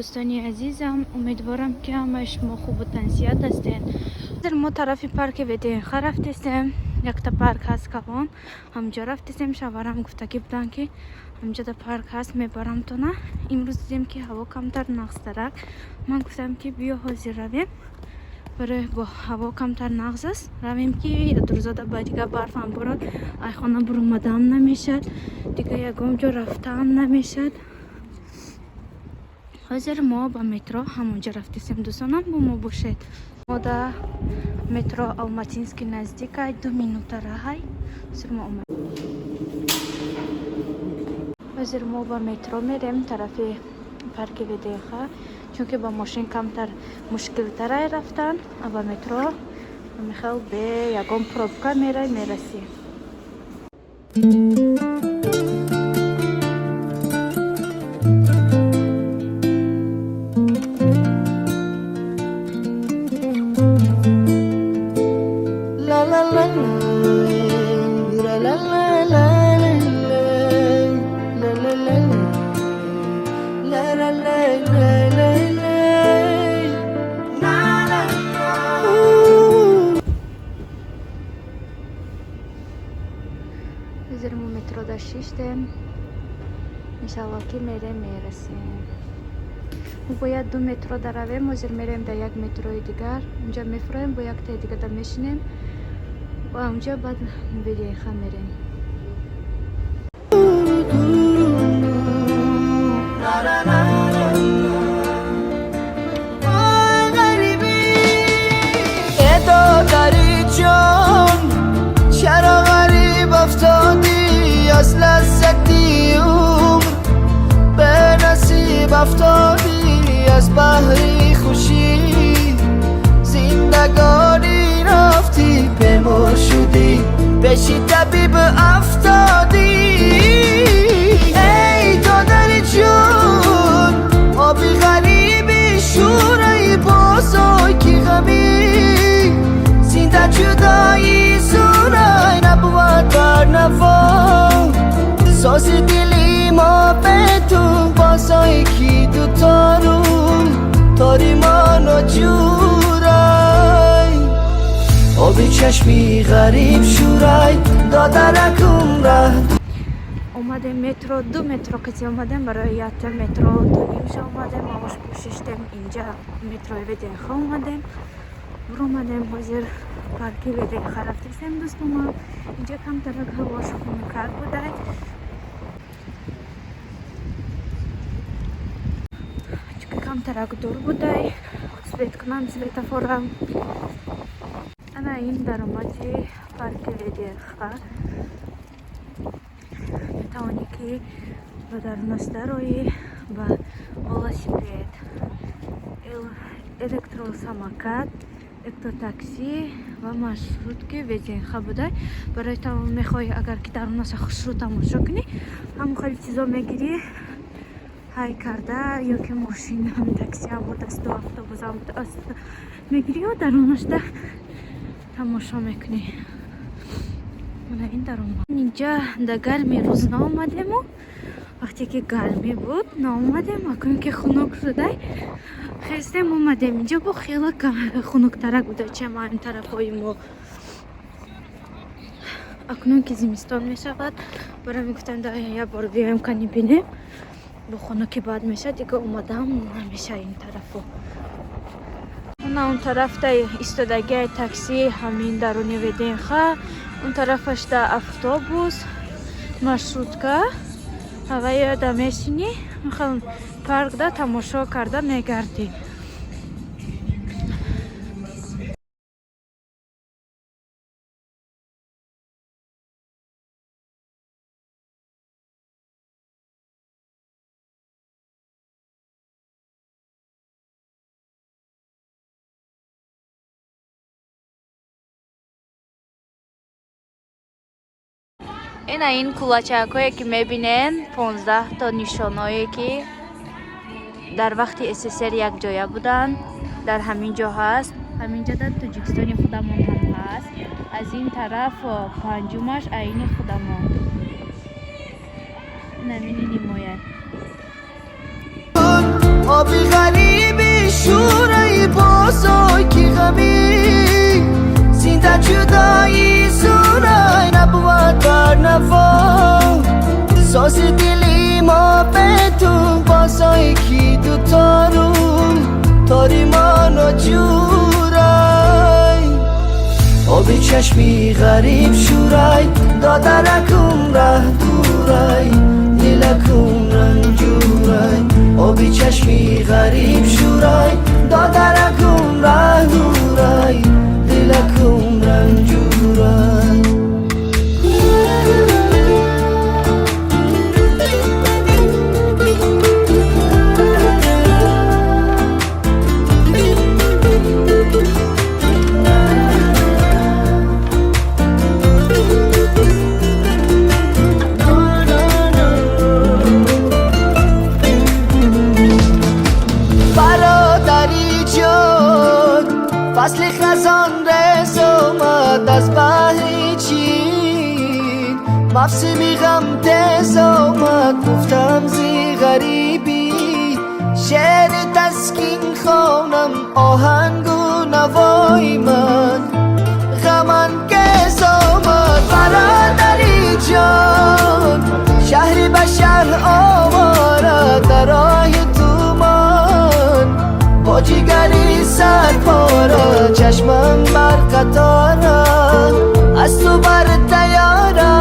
Дӯстони азизам, умедворам, ки ҳамаи шумо хубу тансиҳат ҳастед. Ҳозир мо тарафи парки ВДНХ рафтестем. Якта парк ҳаст калон, ҳамҷо рафтестем. Шаварам гуфтагӣ буданд, ки ҳамҷода парк ҳаст, мебарамтона. Имрӯз дидем, ки ҳаво камтар нағзтарак. Ман гуфтам, ки биё, ҳозир равем, барои бо ҳаво камтар нағз аст, равем, ки 2 рӯзода ба дига барфам борад, ай хона буромадаам намешад, дига ягон ҷо рафтаам намешад. Ҳозир мо ба метро ҳамонҷо рафтесем. Дӯстонам, бо мо бошед. Мо да метро Алматинский наздикай, 2 минута раҳай. Ҳозир мо ба метро мерем тарафи парки ВДНХ, чунки ба мошин камтар мушкилтарай рафтан, а ба метро михел бе ягон пробка мерай, мерасӣ. La la la la la la la la la la la la la la la la la la. Ooh. Ҳозир мо метрода шиштем, иншалло, ки мерем, мерасем. Мо бояд ду метро даравем. Ҳозир мерем дар як метрои дигар, унҷа мефуроем, бо яктаи дигар мешинем ва унҷа баъд ВДНХ мерем. La la la la. آی غریبی ای دادری جان، چرا غریب افتادی؟ از لذتی عمر به نصیب افتادی، از بهری خوشی زندگانی رفتی، بیمار شدی، پیشی طبیب افتادی. ای دادری جان، آبی غریبی شورای بازای کی غمی زنده جدایی زورای نبود بر نوا ساز دلی ما به تو بازای کی دو تارون تاری ما ناجورای آبی چشمی غریب شورای دادرکم ره. Омадем метро, ду метро кати омадем, барои якта метро дунимша омадем, маош пӯшиштем. Инҷа метрои ВДНХ омадем, буромадем. Ҳозир парки ВДНХ рафтесем. Дӯстонам, инҷа камтарак ҳавош хунукак будай, чунки камтарак дур будай. Свет кунам светофорам. Ана ин даромади парки ВДНХ. Метавонӣ, ки ба дарунаш дароӣ, ба велосипед, электросамокат, электротакси ва маршрутки ВДНХ будай. Барои мехоҳӣ, агар ки дарунаша хушрӯ тамошо кунӣ, ҳамон хеле чизо мегирӣ, ҳай карда, ё ки мошинам, таксиам будасту, автобусам будаст, мегирию дарунашда тамошо мекунӣ. Мана ин даромад. Инҷа да гарми рӯз наомадему, вақте ки гармӣ буд, наомадем. Акун ки хунук шудай, хестем, омадем. Инҷа бо хеле хунуктарак буда, чем ин тарафҳои мо. Акнун ки зимистон мешавад, барои мегуфтам, да як бор биёем, кани бинем. Бо хунуки бад мешавад, дига омадам намеша ин тарафо. Ана он тарафта истодагиай такси, ҳамин даруни ВДНХ, он тарафашда автобус, маршрутка. Ҳаваёда мешинӣ, мехел паркда тамошо карда мегардӣ. Ина ин кулачакҳое, ки мебинен, 15 то нишоное, ки дар вақти СССР якҷоя буданд, дар ҳамин ҷо ҳаст. Ҳамин ҷо дар Тоҷикистони худамон ҳам ҳаст. Аз ин тараф панҷумаш айни худамон намини нимояд. Оби ғариби шӯраи бозой ки ғамӣ зинда ҷудоӣ зурай набувад бар наво сози дили мо бе ту бозой ки дутору тори мо ноҷурай оби чашми ғариб шӯрай додаракум раҳ дурай дилакум ранҷурай оби чашми ғариб шӯрай додаракум раҳ дурай дилакум ранҷурай. Бародари ҷон, фасли хазон рез омад аз баҳри чин, мавсими ғам тез омад, гуфтам зи ғарибӣ шеъри таскин хонам, оҳангу навои ман ғамангез омад. Бародари ҷон, шаҳри ба шаҳр овора дар роҳи тумон, бо ҷигари сарпора чашмам бар қатора аз ту бар тайёра,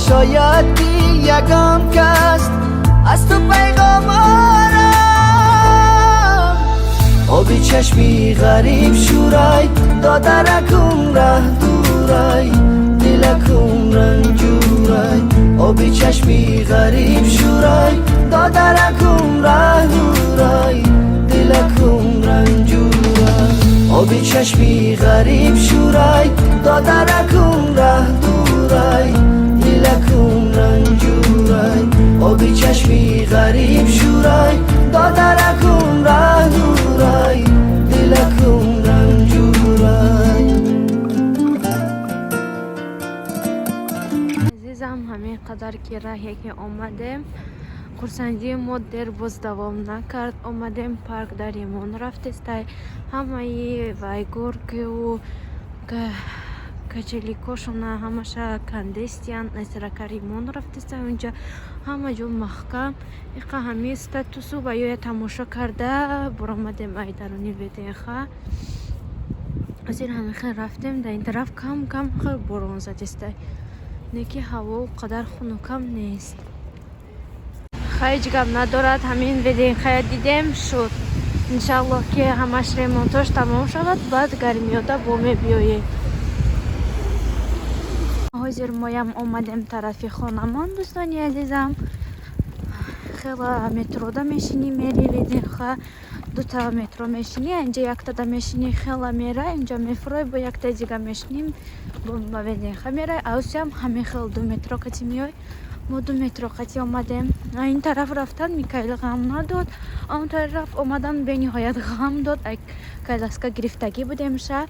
шояд ки ягон кас аз ту пайғом орам. Оби чашми ғариб шӯрай додаракум раҳ дурай дилакум ранҷурай оби чашми ғариб шӯрай додаракум раҳ дурай дилакум ранҷурай оби чашми ғариб шӯрай додаракум раҳ дурай дилакум ранҷурай оби чашми ғариб шӯрай додаракум раҳ дурай дилакум ранҷурай. Азизам, ҳамин қадар ки раҳе ки омадем, хурсандии мо дер боз давом накард. Омадем парк, дар ремонт рафтестай ҳамаи вай горкиву качеликошона ҳамаша кандестиян, насирака ремонт рафтестай, унҷа ҳама ҷо маҳкам. Иқа ҳами статусу ва ёя тамошо карда буромадем ай даруни ВДНХ. Азир ҳамин хел рафтем, дар ин тараф кам кам хел борон задестай, не ки ҳаво қадар хунукам нест. Ҳеҷ гап надорад, ҳамин ВДНХя дидем, шуд. Иншаллоҳ ки ҳамаш ремонтош тамом шавад, баъд гармиёда бо мебиёем. Ҳозир моям омадем тарафи хонамон, дӯстони азизам. Хела метрода мешинӣ, мери ВДНХ, дута метро мешинӣ, инҷа яктада мешинӣ, хела мера, инҷа мефурой, бо яктаи дига мешинӣ, ба ВДНХ мерай. Аусиам ҳамин хел ду метро кати меой. Мо ду метро қати омадем. Ин тараф рафтан Микаил ғам надод, он тараф омадан бениҳоят ғам дод. Ай коляска гирифтагӣ будем ша,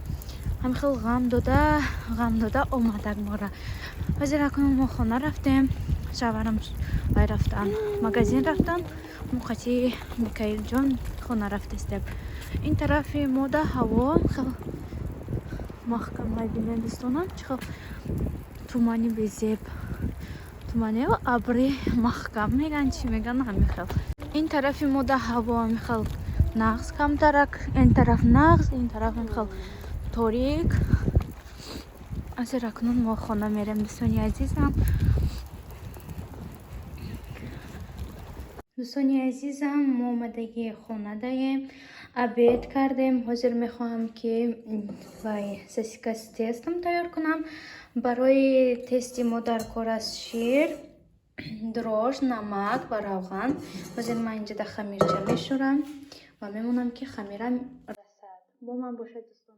ҳамин хел ғам дода, ғам дода омадак мора. Ҳозир акнун мо хона рафтем, шаварам вай рафтан, магазин рафтан, мо қати Микаилҷон хона рафтестем. Ин тарафи мода ҳаво хел маҳкам мебинем, дӯстонам, чӣ хел тумани безеб, туманеу абри маҳкам меган, чӣ меган, ҳамин хел. Ин тарафи мода ҳаво ҳамин хел нағз камтарак, ин тараф нағз, ин тараф ҳамин хел торик. Азир акнун мо хона мерем, дӯстони азизам. Дӯстони азизам, мо омадагии хона даем, обед кардем. Ҳозир мехоҳам ки вай сосиска с тестом тайёр кунам. Барои тести мо дар кор аст шир, дрожж, намак ва равған. Ҳозир ман инҷа да хамирча мешӯрам ва мемонам ки хамирам расад. Бо ман бошед, дӯстон.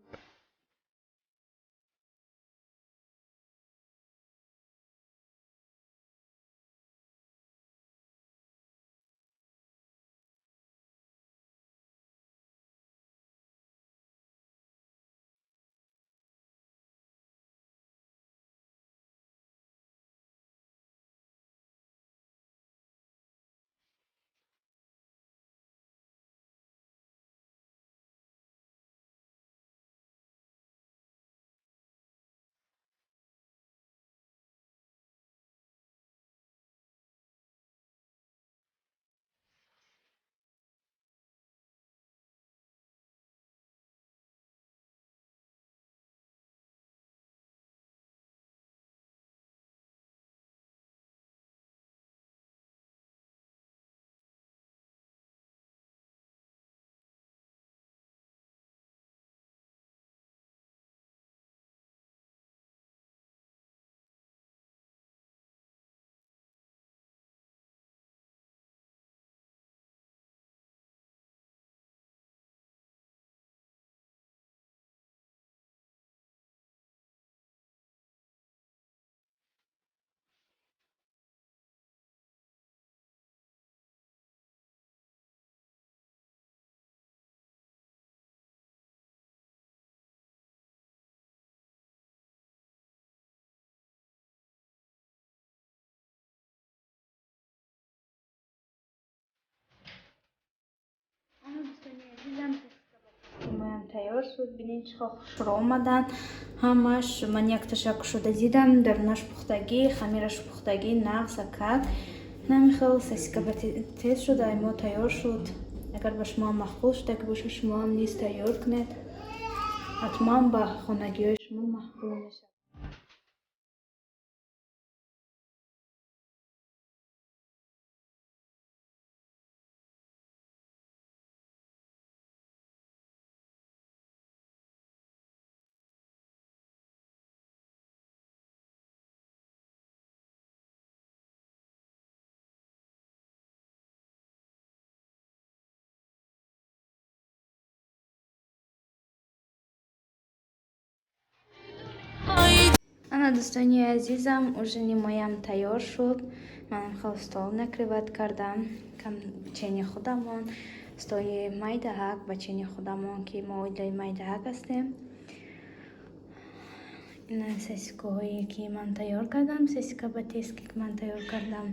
Тайёр шуд. Бинед, чӣ хел хушрӯ омадан ҳамаш. Ман якташа кушода дидам, дарунаш пухтагӣ, хамираш пухтагӣ, нағз акак. Намихел сосиска ба тез шуд, ай мо тайёр шуд. Агар ба шумоам маъқул шуда боша, шумоам низ тайёр кунед, ҳатман ба хонагиҳои шумо маъқул мешавад. Ана, дӯстони азизам, ужини моям тайёр шуд. Манам хел стол накрывать кардам, кам чени худамон, столи майдаҳак ба чени худамон, ки мо оилаи майдаҳак ҳастем. Ина сосискаҳое, ки ман тайёр кардам, сосиска ба тест, ки ман тайёр кардам.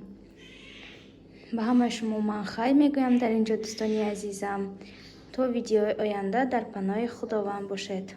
Ба ҳамаи шумо ман хайр мегӯям дар ин ҷо, дӯстони азизам. То видеои оянда дар паноҳи Худованд бошед.